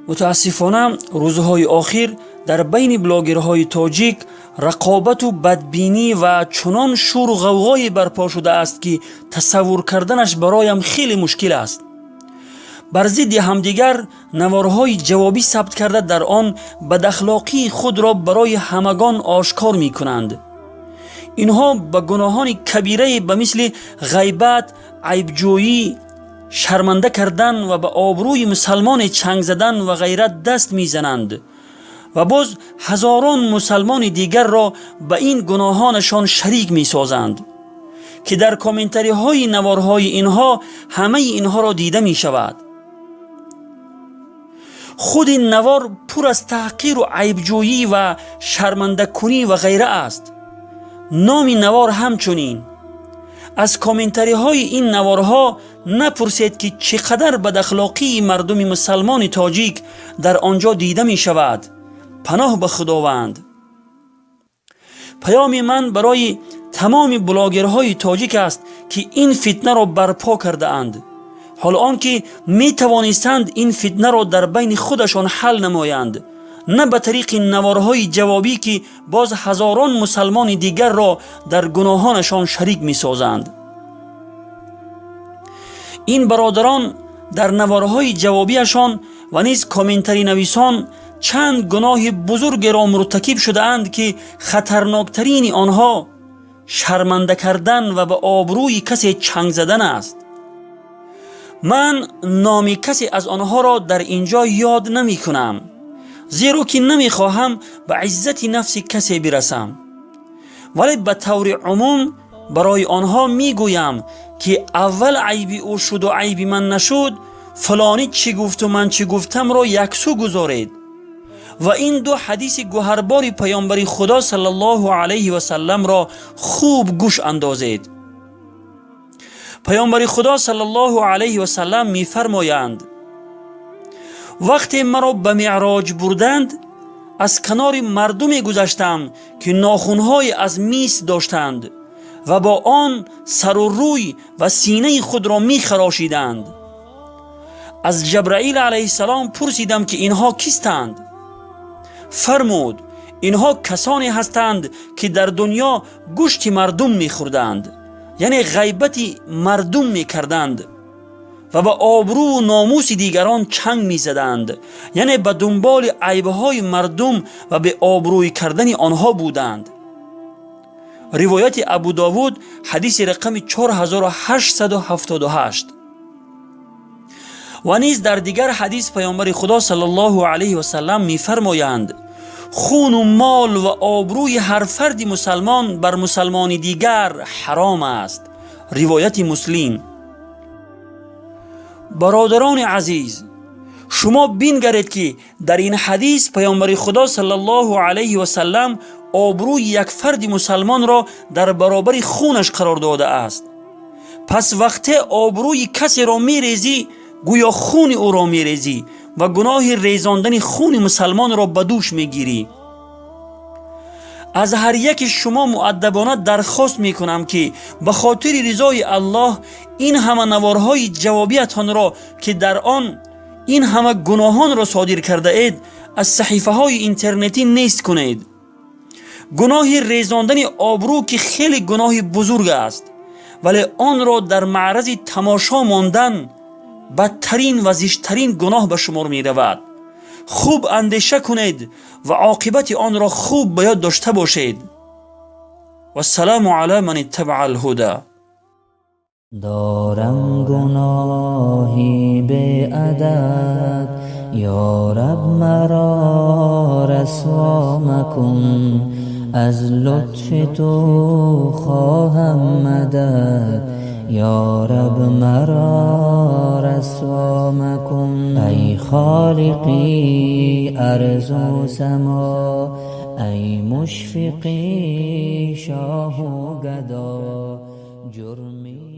Мутаассифона, рӯзҳои охир дар байни блогерҳои тоҷик рақобату бадбинӣ ва чунон шуру ғавғое барпо шудааст, ки тасаввур карданаш бароям хеле мушкил аст. Бар зидди ҳамдигар наворҳои ҷавобӣ сабт карда, дар он бадахлоқии худро барои ҳамагон ошкор мекунанд. Инҳо ба гуноҳони кабирае ба мисли ғайбат, айбҷӯӣ, шарманда кардан ва ба обрӯи мусалмоне чанг задан ва ғайра даст мезананд ва боз ҳазорон мусалмони дигарро ба ин гуноҳонашон шарик месозанд, ки дар комментариҳои наворҳои инҳо ҳамаи инҳоро дида мешавад. Худи навор пур аз таҳқиру айбҷӯӣ ва шармандакунӣ ва ғайра аст, номи навор ҳамчунин. Аз комментариҳои ин наворҳо напурсед, ки чӣ қадар бадахлоқии мардуми мусалмони тоҷик дар он ҷо дида мешавад. Паноҳ ба Худованд. Паёми ман барои тамоми блогерҳои тоҷик аст, ки ин фитнаро барпо кардаанд, ҳол он ки метавонистанд ин фитнаро дар байни худашон ҳал намоянд, на ба тариқи наворҳои ҷавобӣ, ки боз ҳазорон мусалмони дигарро дар гуноҳонашон шарик месозанд. Ин бародарон дар наворҳои ҷавобиашон ва низ комментаринависон чанд гуноҳи бузургеро муртакиб шудаанд, ки хатарноктарини онҳо шарманда кардан ва ба обрӯи касе чанг задан аст. Ман номи касе аз онҳоро дар ин ҷо ёд намекунам, зеро ки намехоҳам ба иззати нафси касе бирасам, вале ба таври умум барои онҳо мегӯям, ки аввал айби ӯ шуду айби ман нашуд, фалонӣ чӣ гуфту ман чӣ гуфтамро яксӯ гузоред ва ин ду ҳадиси гуҳарбори Паёмбари Худо саллаллоҳу алайҳи васалламро хуб гӯш андозед. Паёмбари Худо саллаллоҳу алайҳи васаллам мефармоянд: «Вақте маро ба Меъроҷ бурданд, аз канори мардуме гузаштам, ки нохунҳое аз мис доштанд ва бо он сару рӯй ва синаи худро мехарошиданд. Аз Ҷабраил алайҳиссалом пурсидам, ки инҳо кистанд? Фармуд: инҳо касоне ҳастанд, ки дар дунё гӯшти мардум мехӯрданд, яъне ғайбати мардум мекарданд ва ба обрӯву номуси дигарон чанг мезаданд, яъне ба дунболи айбҳои мардум ва беобрӯй кардани онҳо буданд». Ривояти Абу Довуд, ҳадиси рақами 4878. Ва низ дар дигар ҳадис Паёмбари Худо саллаллоҳу алайҳи васаллам мефармоянд: «Хуну мол ва обрӯи ҳар фарди мусалмон бар мусалмони дигар ҳаром аст». Ривояти Муслим. Бародарони азиз, шумо бингаред, ки дар ин ҳадис Паёмбари Худо саллаллоҳу алайҳи васаллам обрӯи як фарди мусалмонро дар баробари хунаш қарор додааст. Пас вақте обрӯи касеро мерезӣ, гӯё хуни ӯро мерезӣ ва гуноҳи резондани хуни мусалмонро ба дӯш мегирӣ. Аз ҳар яки шумо муаддабона дархост мекунам, ки ба хотири ризои Аллоҳ ин ҳама наворҳои ҷавобиятонро, ки дар он ин ҳама гуноҳонро содир кардаед, аз саҳифаҳои интернетӣ нест кунед. Гуноҳи резондани обрӯ, ки хеле гуноҳи бузург аст, вале онро дар маърази тамошо мондан бадтарин ва зиштарин гуноҳ ба шумор меравад. Хуб андеша кунед ва оқибати онро хуб ба ёд дошта бошед. Вассалому ала ман иттабаа алҳуда. Дорам гуноҳи беадад, ё Раб, маро расво макун. Аз лутфи ту хоҳам мадад, ё Раб, маро расво макун. Ай холиқи арзу само, ай мушфиқи шоҳу гадо, ҷурми